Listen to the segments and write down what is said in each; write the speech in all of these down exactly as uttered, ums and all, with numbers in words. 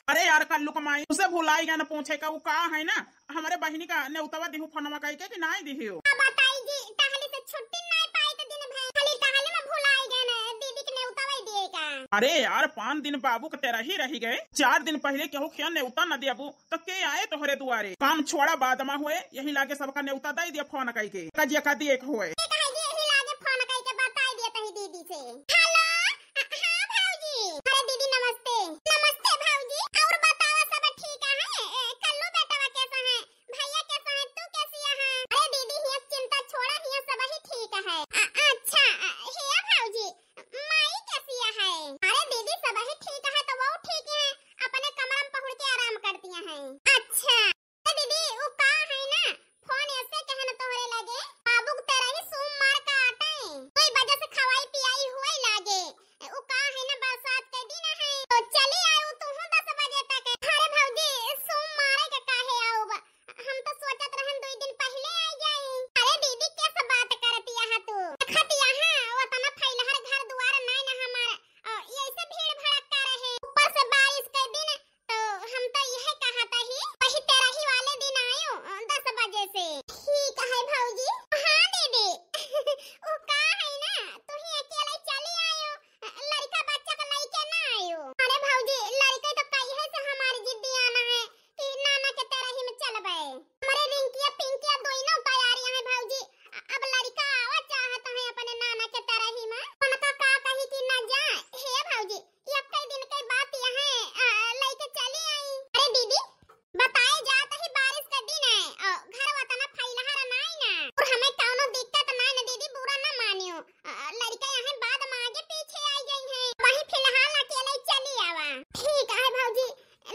अरे यार, कल्लू क माई, उसे भुलाई गए न पूछे का, उ का है ना, हमरे बहिनी का नेउतवा दिहु फोनवा कइके कि नाई दिहियो? अब बताई जी, टहली से छुट्टी नाई पाई त दिन भर खाली टहली में भुलाई गए न, दीदी के नेउतवा ही दिए का। अरे यार, पाँच दिन बाबू के तेरही रही गए, चार दिन पहिले केहू खिया नेउता न दियाबू, तो के आए तोहरे दुआरे? काम छोड़ा बाद मा होए, यही लागे सबका नेउता दइ दिया फोन कइके, का जिया का दिए के होए। के कहे जी, यही लागे फोन कइके बताई दिया तही दीदी से। हेलो, अ, हाँ भौजी। अरे दीदी नमस्ते। नमस्ते भौजी। और बतावा सब ठीक है? ए, कल्लू बेटवा कैसा है? भैया कैसा है? तू कैसी है? अरे दीदी हिया चिंता छोड़ा, हिया सब ही ठीक है। अ, अच्छा, अ, हिया भौजी, माई कैसी है? अरे दीदी सब ही ठीक है, तो वो ठीक है, अपने कमरा में पहुड़ के आराम करती हैं। अच्छा। ए दीदी, उ का है ना, फोन ऐसे कहे न तोहरे लगे, बाबू के तेरही सोमवार का आटे, दुई बजे से खवाई पियाई हुए लागे। उ का है ना, बरसात के दिन है, तो चली आयो तू दस बजे तक। अरे भौजी, सोमवार के काहे आउब? हम तो सोचत रहन दुई दिन पहिले आ जाई। अरे दीदी, कैसे बात करती है तू? देखती है, वो तना फैलहर घर दुआर नहीं ना हमार, अ, ये ऐसे भीड़ भड़क्का रहे, ऊपर से बारिश के दिन, तो हम तो यह कहत ही, वही तेरही वाले दिन आयो, अ, दस बजे से। ठीक है भौजी। हाँ दीदी, उ का है ना, तू ही अकेले चली आयो, अ, लड़का बच्चा के लइके ना आयो। अरे भौजी, लड़के तो कहिए से हमारी जिद्दी आना है कि नाना के तेरही में चलबे। हमरे रिंकिया पिंकिया दोनों तैयारी है भौजी, अ-, अब लड़का आवा चाहत है अपने नाना के तेरही में, उनका का कही कि ना जाए। हे भौजी, एक्के दिन के बात यह है, अ, लइके चली आई। अरे दीदी, बताए जात ही बारिश का दिन है, अ, घर वतना फैलहर नाई ना, और हमें कौनो दिक्कत नाई ना दीदी, बुरा ना मानियो। अ, लड़का यहाँ बाद में आगे पीछे आई गई है, वही फिलहाल अकेले चली आवा। ठीक है भौजी,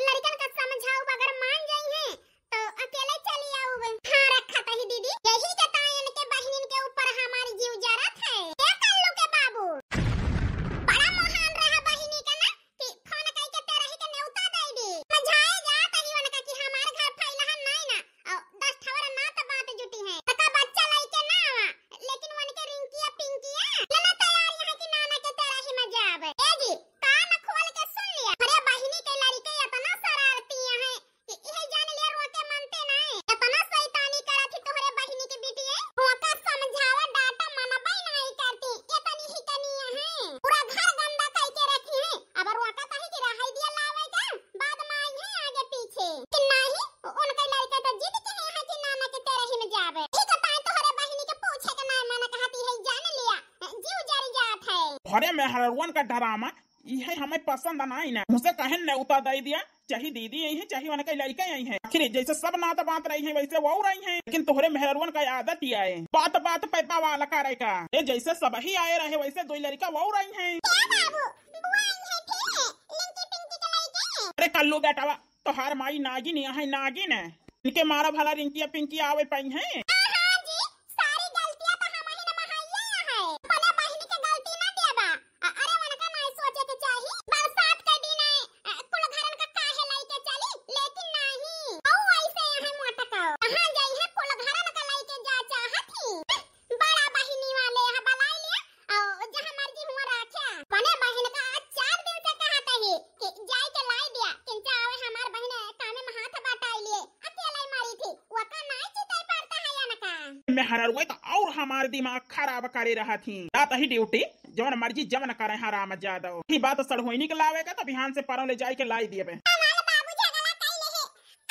लड़कन का समझाऊ अगर मान जाई है, तो अकेले चली आउब। हाँ, रखत ही दीदी, यही के ताई इनके बहिनिन के ऊपर हमारी जीव जरत है। ए कल्लू के बाबू, बड़ा महान रहा बहिनी का ना, कि फोन कइके तेरही के नेउता दइ दी। समझाए जात ही उनका कि हमार घर फैलहर नाई ना, और दस ठवर ना तो बात जुटी है। तका बच्चा लइके ना आवा, लेकिन उनके रिंकिया पिंकिया लेना तैयार यहाँ कि नाना के तेरही में जाब। ए जी, कान खोल के सुन लिया, अरे बहिनी के लड़के इतना शरारती है, कि इहे जान लिया रोके मनते नाई। इतना शैतानी करत ही तोहरे बहिनी के बिटिया। रोका समझावा डाटा मनबे नाई करती। इतनी ही कनिया है। पूरा घर गंदा कइके रखी है। अब रोका तही कि रहाई दिया लावे का। बाद में आई है आगे पीछे। कि नाही, उनके लड़के तो जिद के है कि नाना के तेरही में जावे। ठीक है, ताई तोहरे बहिनी के पूछे के नाई मन कहती है, जान लिया। जीव जरी जात है। अरे मेहररुअन का डरामा, इहे हमें पसंद नाई ना। उसे कहे नेउता दइ दिया, चाहे दीदी आई है, चाहे उनके लड़के आई है। आखिर जैसे सब नात बात रही है, वैसे वो रही है। लेकिन तोहरे मेहररुअन का आदत ही आए, बात बात पे बवाल करे का। ए, जैसे सब ही आए रहे, वैसे दो लड़का वो रही है। क्या बाबू, बुआ आई है फिर? लिंकी पिंकी के लड़के? अरे कल्लू बेटावा, तोहार माई नागिन यहाँ है, नागिन है। इनके मारा भला रिंकिया पिंकी आवे पाई हैं? हाँ, हाँ जी, सारी गलतियाँ तो हम ही न महाइया है। अपने बहिनी के गलती ना देबा। अ-, अरे उनका नाई सोचे के चाही। बरसात के दिन है, अ, कुल घरन का काहे लइके चली, लेकिन नाही। औ ऐसे यहाँ मोटका। कहाँ जाई है कुल घरन का लइके जा चाहत ही। बड़ा बहिनी वाले यहाँ बुलाई लिया। औ जहाँ मर्जी हुआ राख्या। अपने बहिन का आज चार दिन से कहत ही कि जाए के लाई दिया, किंचा आवे हमार बहिन कामे में हाथ बटाई लिए, अकेले मरी थी, वका नाई चिताई पड़ता है या न का? मेहररुए तो और हमार दिमाग खराब करे रहा थी। जात ही ड्यूटी, जवन मर्जी जवन करे हराम जादव। ही बात सड़होइनी के लावे का तो बिहान से परौले जाए के लाई दिए बे। हमार बाबू झगड़ा कई ले है,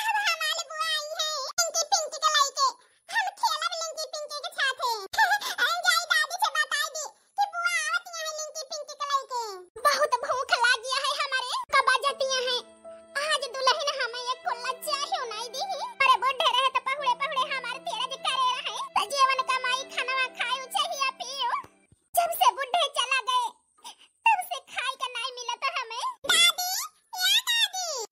अब हमार बुआ आई है, पिंकी पिंकी के लइके। हम खेलब लिंकी पिंकी के साथे। हम जाई दादी से बताई दी कि बुआ आवत यहाँ लिंकी पिंकी के लइके। बहुत भूख लागिया है हमारे, कबा जतिया है। आज दुल्हन हमें एक कुल्ला चाहे नहीं दी। अरे बुढ़े रहे तो पहुड़े पहुड़े हमारे तेरा जे करे रहे। तो जीवन कमाई, खाना खाए, चाहिए पियो। जब से बुढ़े चला गए, तब से खाए का नहीं मिला था हमें। दादी, या दादी।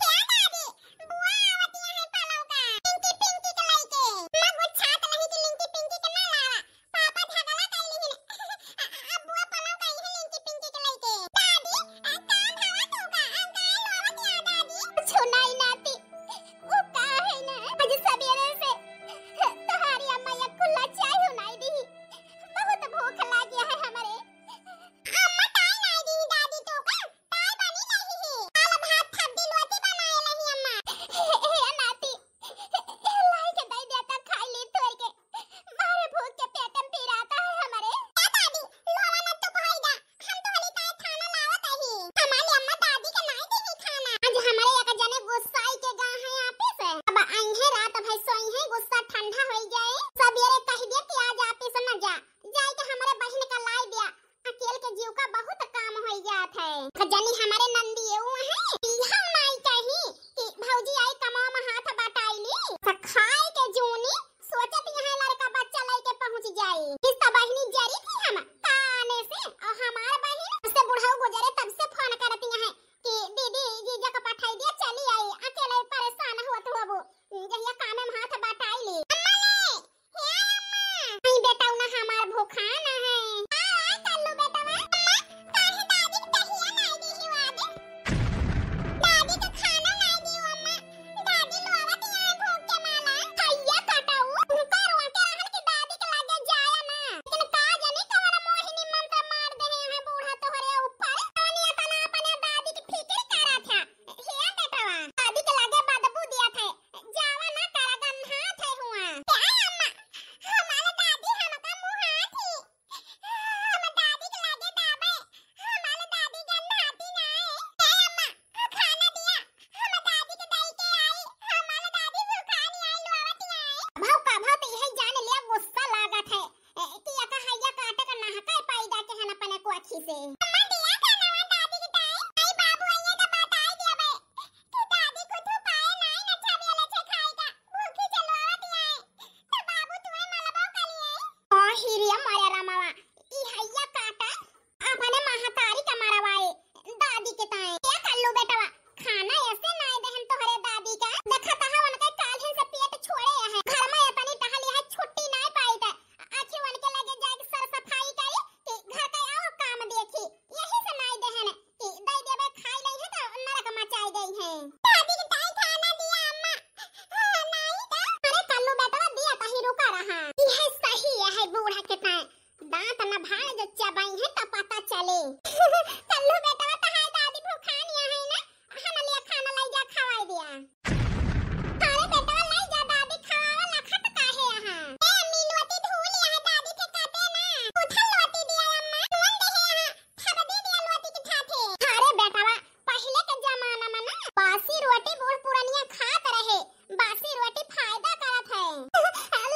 अरे बेटवा, लइ जा, दादी खवावा लखत काहे अहा? ए अम्मी, लोटी धुइ लिया है, दादी फेंकाते ना। उठल लोटी दिया अम्मा, नून देहे अहा, थबदी दिया लोटी के ठाठे। अरे बेटवा, पहिले के जमाना में ना बासी रोटी बूढ़ पुरनिया खात रहे, बासी रोटी फायदा करत है।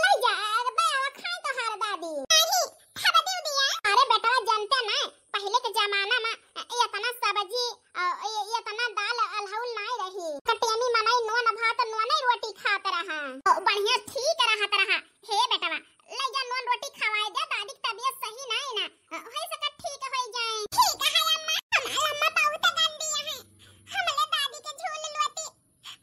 लइ जा, अबे आवा खाए तोहार दादी। नहीं, थबदी दिया। अरे बेटवा, जनते ना, पहिले के जमाना में एतना सब्जी, अ, ए-, एतना दाल अलहौल नाई रही। कटेनी मनई नून भात, नूनई रोटी खात रहा। अ, बढ़िया ठीक रहत रहा। हे बेटवा, लइ जा नून रोटी खवाए दे, दादी के तबियत सही नाई ना। अ, होइ सके ठीक होइ जाए। ठीक है अम्मा, हमार अम्मा बहुत गंदी है। हमले दादी के झोल रोटी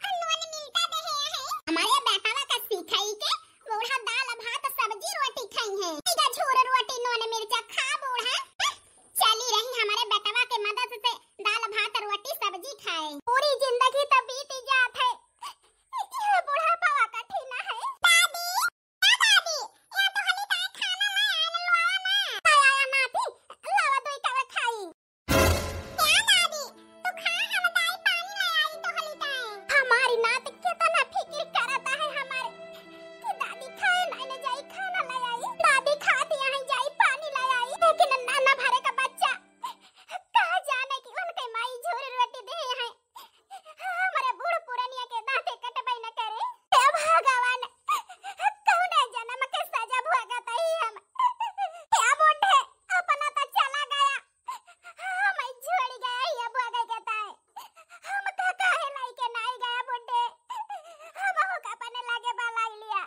अ नून मिलता देहे है। हमारे बेटवा का सिखाई के बूढ़ा दाल भात सब्जी रोटी खाई है। इका झोर रोटी नून मिर्चा खा बूढ़ा। चली रही हमारे बेटवा के मदद से दाल भात रोटी सब्जी खाए। पूरी जिंदगी तो बीत जात है, ये बुढ़ापा कठिन है। दादी, ए दादी, या तो हली ताई खाना ले आयल लोआ ना। ले आया नाती, लावा दोई कवर खाई। क्या दादी, तू खा, हम दाई पानी ले आई तो हली ताई। हमारी नात कितना फिकिर करत है हमारे, कि दादी खाए नहीं ले जाई खाना ले आई। दादी खाती है जाई पानी ले आई, लेकिन नाना भरे का बच्चा कहाँ जाने कि उनके माई झोर रोटी दे है। हमरे बूढ़ पुरनिया के दाँते कटबे न करे। हे भगवान, कौने जन्म के सजा भोगत हई हम। हे बूढ़े, अपना तो चला गया, हम छोड़ गया ही अब आगे के ताए। हम का काहे लाई के नाई गया बूढ़े, हम हो का अपने लागे बलाई लिया।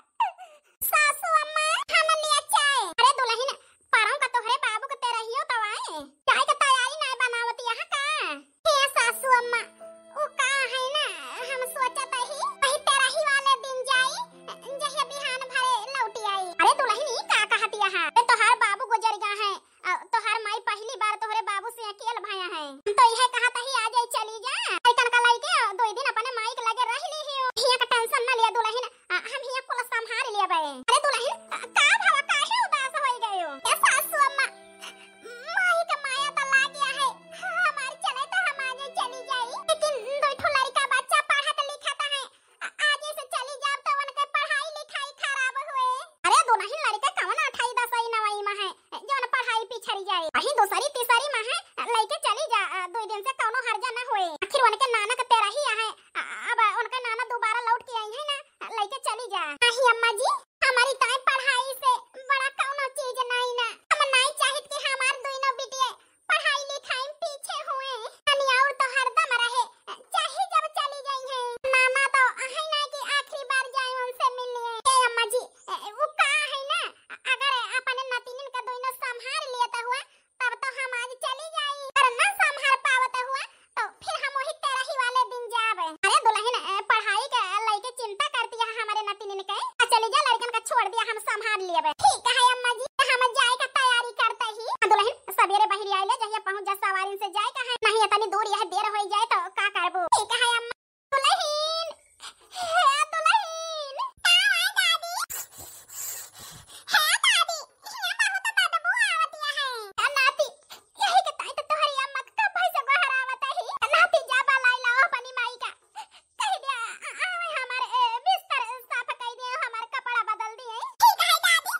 सासू अम्मा, हम लिया चाय। अरे दुलहिन, परौं का तोहरे बाबू के तेरहियो तो आए। चाय के तैयारी नाई बनावत यहाँ का? हे सासू अम्मा, उ का है ना, हम सोचत ही, वही तेरही वाले दिन जाई, जहिया बिहान भरे लौटी आई। अरे दुलहिन, ई का कहत यहाँ? अरे तोहार बाबू गुजर गया है, अ, तोहार माई पहली बार तोहरे बाबू से अकेल भया है। हम तो इहे कहत ही, आ जाई, चली जा। लइकन का लइके दो दिन अपने माई के लगे रह ली ही। हिया का tension न लिया दुलहिन, आ, हम हिया कुल संभाल लेबे। अरे दुलहिन, आ, का भवा, काहे उदास होई गयो? ए सासू अम्मा, माई का माया तो लाग गया है। हमार चले तो हम आगे चली जाई, लेकिन दो ठो लड़का बच्चा पढ़त लिखत है, आ, आगे से चली जाब तो उनके पढ़ाई लिखाई खराब होए। अरे दुलहिन, लड़का कौन अठाई दसई नवई में है, जौन पढ़ाई पिछड़ी जाए? वही दूसरी तीसरी में है, लइके चली जा, आ, दो दिन से कौनो हर्जा न होए। आखिर उनके नाना के तेरही है, आ, अब उनके नाना दोबारा लौट के आई है ना, लइके चली जा। नहीं अम्मा जी, हमारी ताई पढ़ाई से बड़ा कौनो चीज नहीं ना। हम नहीं चाहित कि हमार दोनों बिटिया पढ़ाई लिखाई में पीछे हुए। तनी और तो हरदम रहे, चाहे जब चली गई है। नाना तो आहे ना कि आखिरी बार जाए उनसे मिलने। ए अम्मा जी, ए, वो का है ना, अगर अपने नतिनिन का दोनों संभाल लिया तो हुआ, तब तो हम आज चली जाई, अगर ना संभाल पावत हुआ, तो फिर हम वही तेरही वाले दिन जाब। अरे दुलहिन, ए, पढ़ाई के लइके चिंता करती है हमारे नतिनिन के। आ, चली जा, लड़कन का छोड़ दिया, हम संभाल लेबे। ठीक है अम्मा जी, हम जाए का तैयारी करते ही। आ, दुलहिन, सबेरे बहरी आइले, जहिया पहुँच जा सवारिन से जाए का है, नहीं इतनी दूर यह देर हो जाए तो का करबो। ठीक है अम्मा। दुलहिन, हे दुलहिन। का है दादी? हे दादी, हियां बहुत बदबू आवतिया है। ए नाती, यही के ताई तो तोहरी अम्मा का कब्बे से गोहरावत ही। ए नाती, जा बलाई लाओ अपनी माई का। कह दिया, आ, आ, हमार, ए, बिस्तर साफ कई दिया, हमार कपड़ा बदल दिए। ठीक है दादी,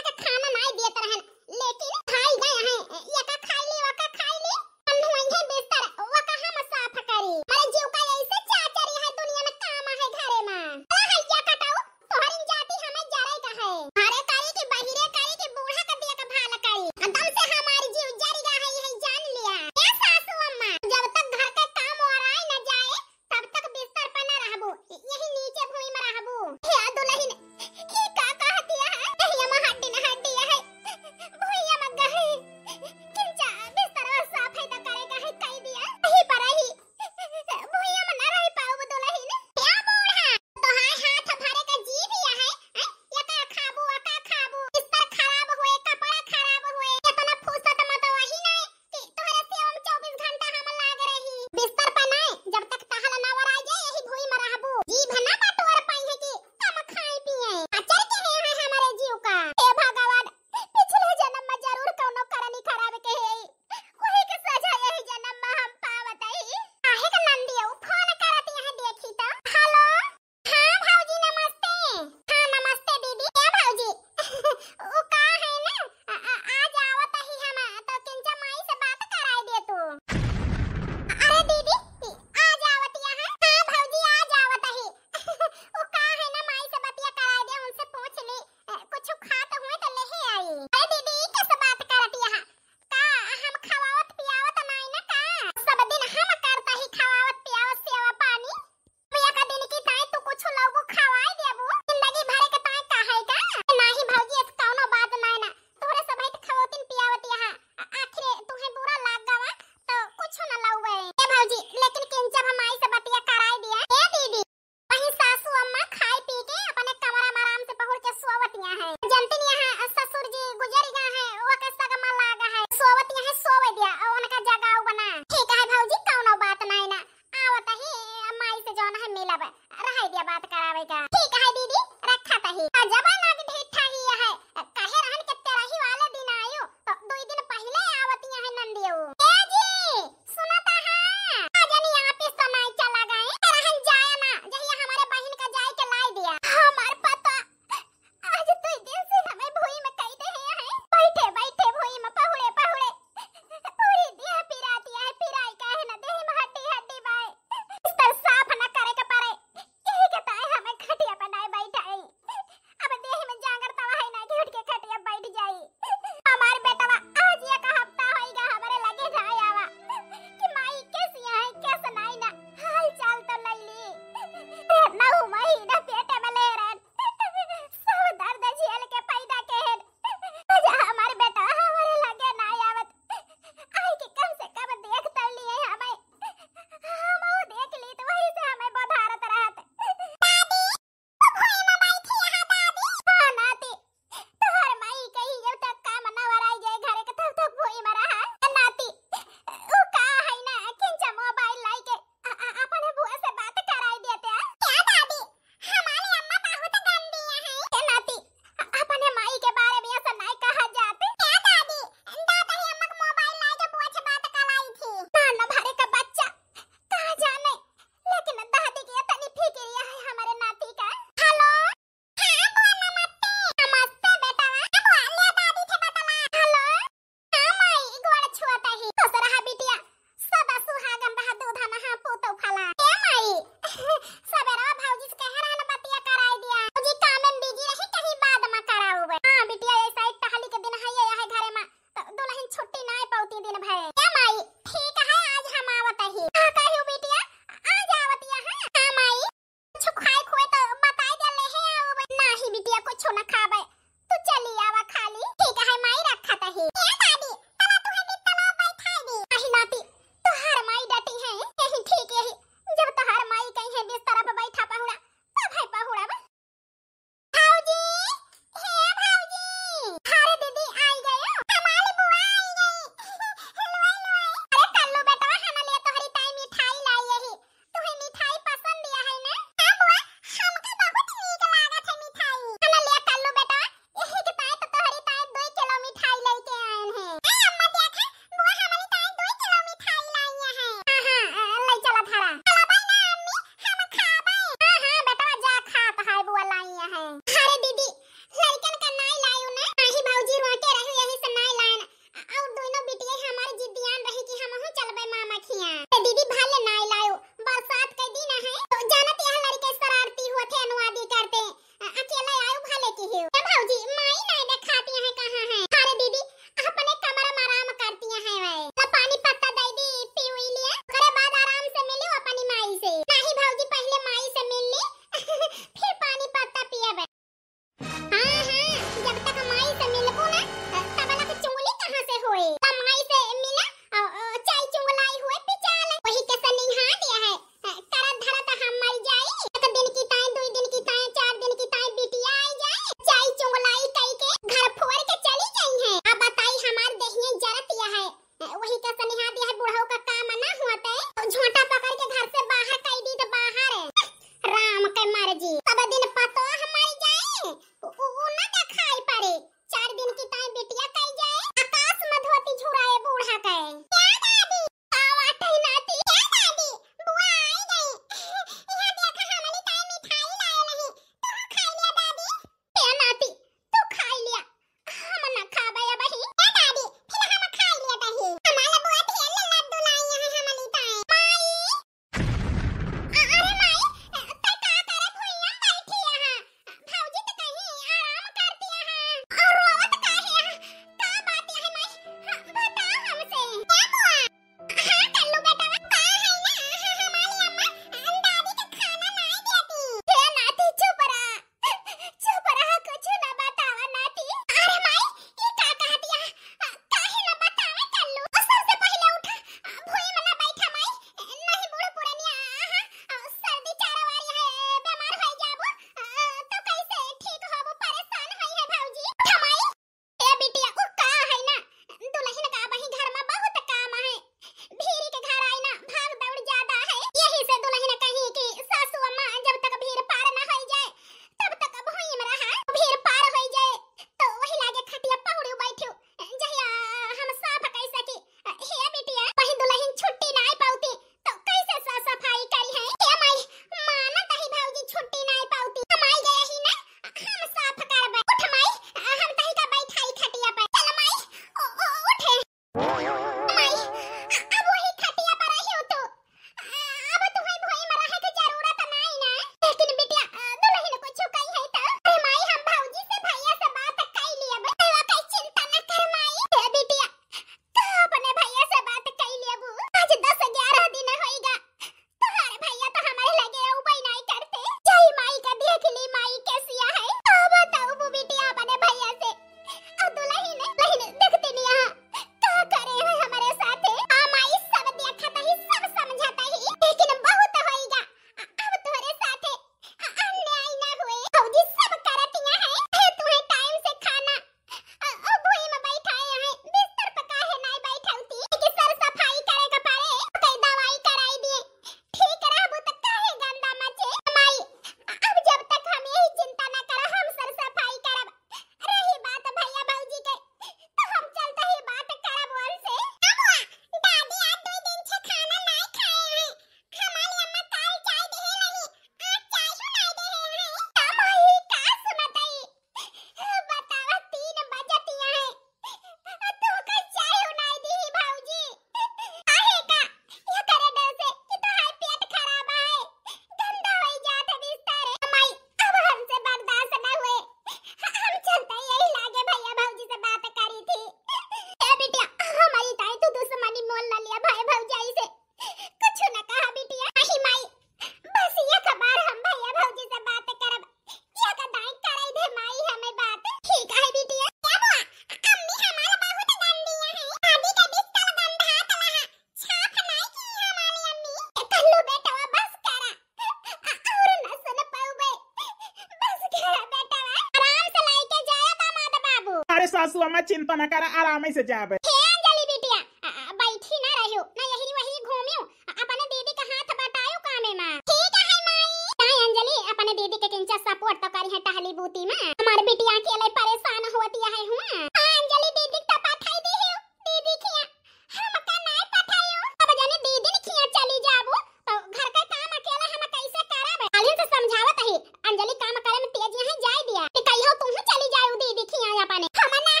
सासू अम्मा चिंता न करा, आराम से जाबे। हे अंजलि बिटिया, आ, आ, बैठी ना रहियो, ना यहिरी वहिरी घूमियो, आ, अपने दीदी का हाथ बटायो कामे मा। ठीक है माई। नहीं अंजलि, अपने दीदी के किंचा support तो करी है टहली बूती मा। हमार बिटिया अकेले परेशान होती है हुआ। हाँ अंजलि, दीदी तो पठाई दी है, दीदी खिया। हमका नाय पठायो। अब जाने दीदी ने खिया चली जाबू, तो घर का काम अकेला हम कैसे करब? कालिन से समझावत ही, अंजलि काम करे में तेज नहीं जाए दिया। कि कहियो तू ही चली जाऊ दीदी खिया अपने। हम ना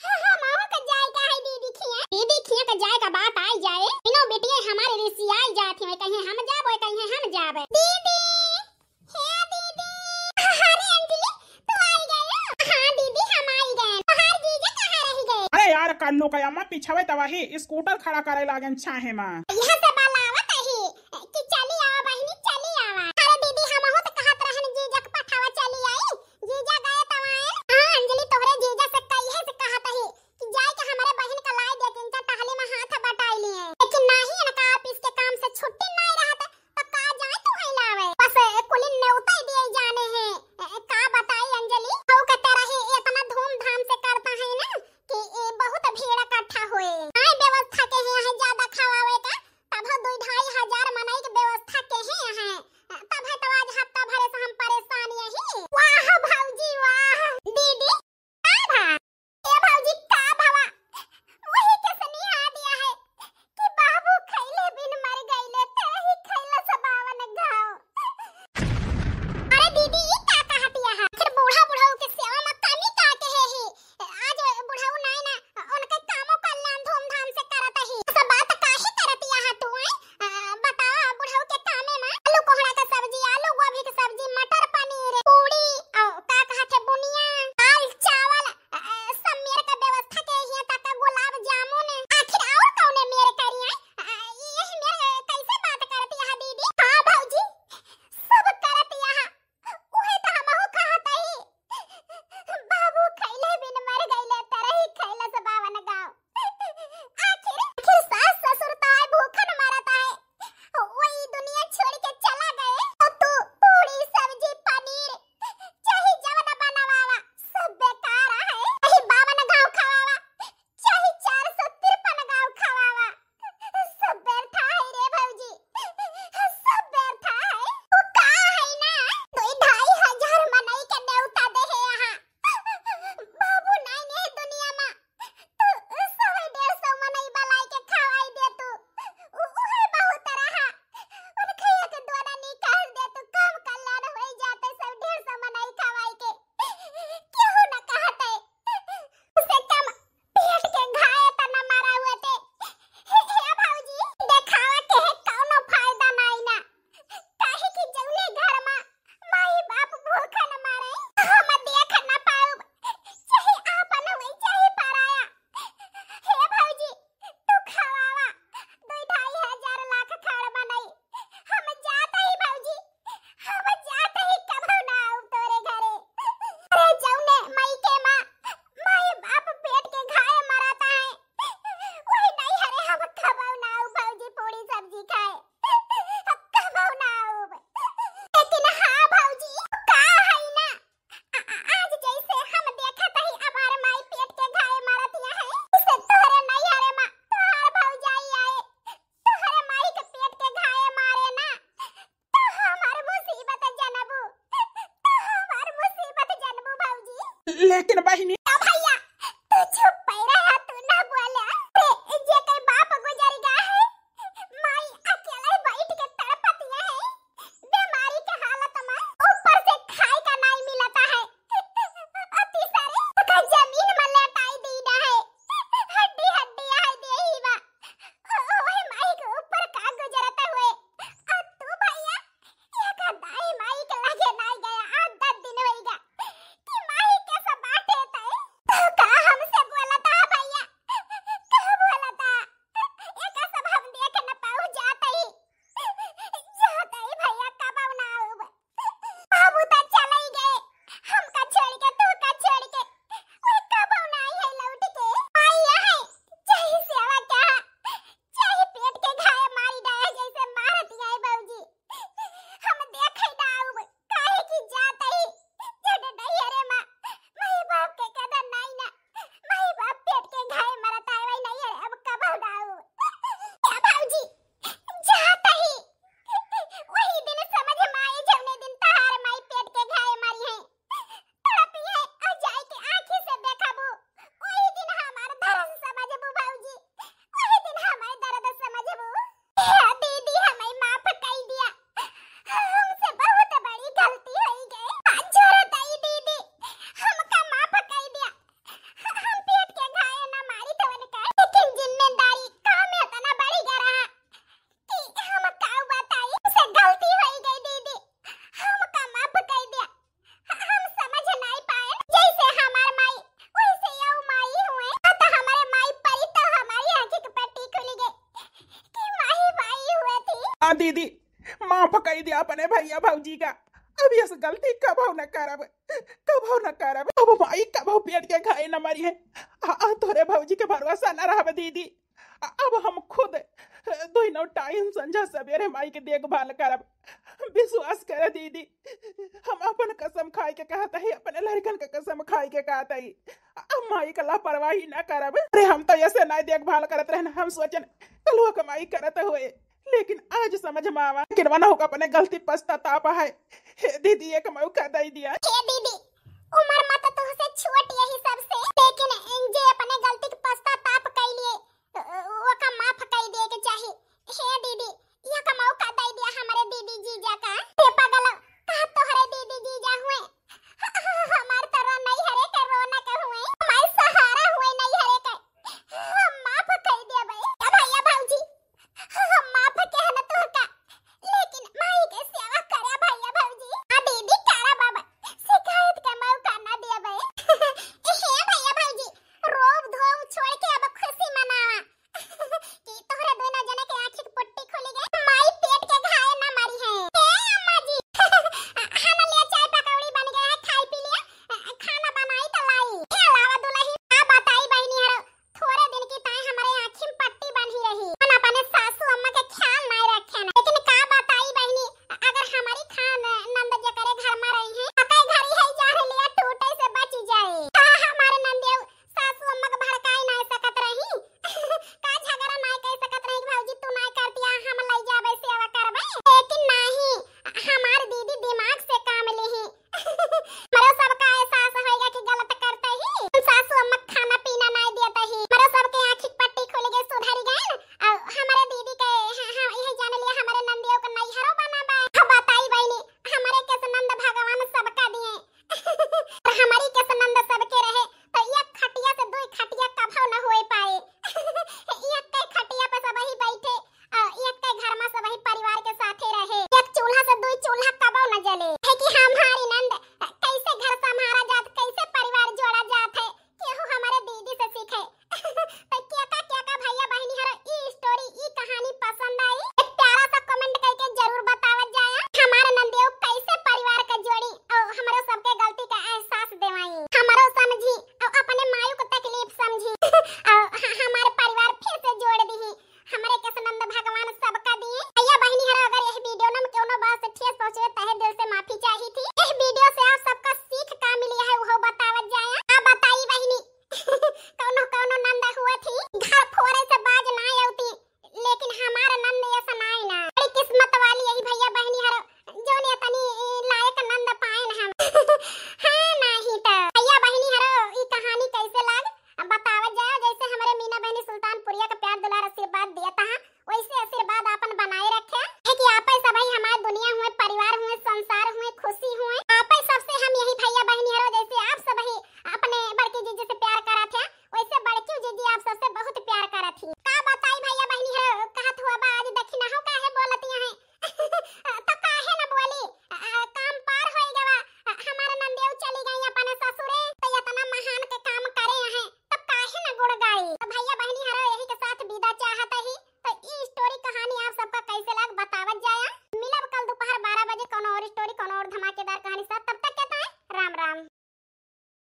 हाँ, हम के जाए का है दीदी खिया। दीदी खिया के जाए का बात आई जाए, तीनों बिटिया हमारे रिसियाई जात ही, कहीं हम जाबो, कहीं हम जाबे। दीदी, हे दीदी। अरे अंजलि, तू आई गयो? हाँ दीदी, हम आई गए। तोहार जीजा कहाँ रह गए? अरे यार, कन्नू का अम्मा पिछवे त वही स्कूटर खड़ा करे लागन छाहे मा। यहाँ से बलावत ही कि चली आवा बहिनी, चली आवा। अरे दीदी, हमहू तो कहत रहन जीजा के पठावा चली आई। जीजा गए तवाए। हाँ अंजलि, तोहरे जीजा से कहिए से कहत ही कि जाए के हमारे बहिन का लाई दे, किंचा टहली मा हाथ बटाई लिए। लेकिन नहीं, इनका office के काम से छुट्टी नहीं रहत, तो का जाए तू है लावे? बस ए कुलिन नेवता ही दिए जाने हैं। ए, का बताई अंजलि, हऊ के तरह ही इतना धूमधाम से करता है ना कि ए बहुत भीड़ इकट्ठा होए। आए व्यवस्था के यहाँ ज्यादा खवावे का, तो दीदी, माफ कइ दिया अपने भइया भौजी का। अब यस गलती कबहू न करब, कबहू न करब। अब माई कबहू पेट के खाए न मरी है। आ, आ, तोरे भौजी के भरोसा न रहब दीदी। आ, अब हम खुद दुइनो टाइम संझा सबेरे माई के देखभाल करब। विश्वास कर दीदी, हम अपन कसम खाए के कहत ही, अपने लड़कन के कसम खाए के कहत ही। अब माई के लापरवाही ना करब। अरे हम तो ऐसे ना देखभाल करत रहन, हम सोचन कलुआ कमाई करत हुए, लेकिन आज समझ में आवा कि वनहु का अपने गलती पछताताप है। हे दीदी, एक मौका दे दिया। हे दीदी, उम्र में तो तुहसे छोट यही